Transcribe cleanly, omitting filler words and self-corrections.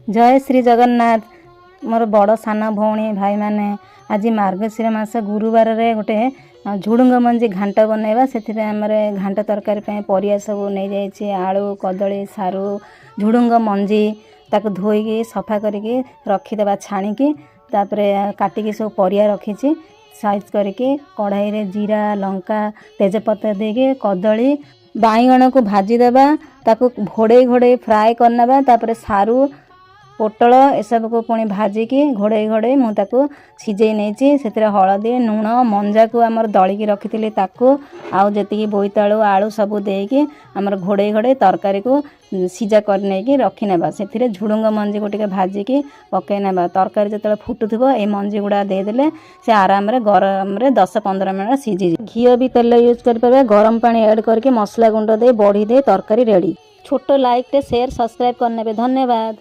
ଜୟ ଶ୍ରୀ ଜଗନ୍ନାଥ। ମୋର ବଡ଼ ସାନ ଭଉଣୀ ଭାଇମାନେ, ଆଜି ମାର୍ଗଶିର ମାସ ଗୁରୁବାରରେ ଗୋଟେ ଝୁଡ଼ୁଙ୍ଗ ମଞ୍ଜି ଘାଣ୍ଟ ବନେଇବା। ସେଥିପାଇଁ ଆମର ଘାଣ୍ଟ ତରକାରୀ ପାଇଁ ପରିବା ସବୁ ନେଇଯାଇଛି: ଆଳୁ, କଦଳୀ, ସାରୁ, ଝୁଡ଼ୁଙ୍ଗ ମଞ୍ଜି। ତାକୁ ଧୋଇକି ସଫା କରିକି ରଖିଦେବା ଛାଣିକି। ତାପରେ କାଟିକି ସବୁ ପରିବା ରଖିଛି ସାଇଜ୍ କରିକି। କଢ଼ାଇରେ ଜିରା, ଲଙ୍କା, ତେଜପତ୍ର ଦେଇକି କଦଳୀ, ବାଇଗଣକୁ ଭାଜିଦେବା। ତାକୁ ଘୋଡ଼େଇ ଘୋଡ଼େଇ ଫ୍ରାଏ କରିନେବା। ତାପରେ ସାରୁ, ପୋଟଳ ଏସବୁକୁ ପୁଣି ଭାଜିକି ଘୋଡ଼େଇ ଘୋଡ଼େଇ ମୁଁ ତାକୁ ସିଝେଇ ନେଇଛି। ସେଥିରେ ହଳଦୀ, ଲୁଣ, ମଞ୍ଜାକୁ ଆମର ଦଳିକି ରଖିଥିଲି ତାକୁ, ଆଉ ଯେତିକି ବୋଇତାଳୁ, ଆଳୁ ସବୁ ଦେଇକି ଆମର ଘୋଡ଼େଇ ଘୋଡ଼େଇ ତରକାରୀକୁ ସିଝା କରି ନେଇକି ରଖିନେବା। ସେଥିରେ ଝୁଡ଼ୁଙ୍ଗ ମଞ୍ଜିକୁ ଟିକେ ଭାଜିକି ପକାଇ ନେବା। ତରକାରୀ ଯେତେବେଳେ ଫୁଟୁଥିବ, ଏଇ ମଞ୍ଜି ଗୁଡ଼ା ଦେଇଦେଲେ ସେ ଆରାମରେ ଗରମରେ 10-15 ମିନିଟ୍ ସିଝିଯିବ। ଘିଅ ବି ତେଲ ୟୁଜ୍ କରିପାରିବେ। ଗରମ ପାଣି ଆଡ଼୍ କରିକି ମସଲା ଗୁଣ୍ଡ ଦେଇ, ବଢ଼ି ଦେଇ ତରକାରୀ ରେଡ଼ି। ଛୋଟ ଲାଇକ୍ଟେ, ସେୟାର, ସବସ୍କ୍ରାଇବ୍ କରିନେବେ। ଧନ୍ୟବାଦ।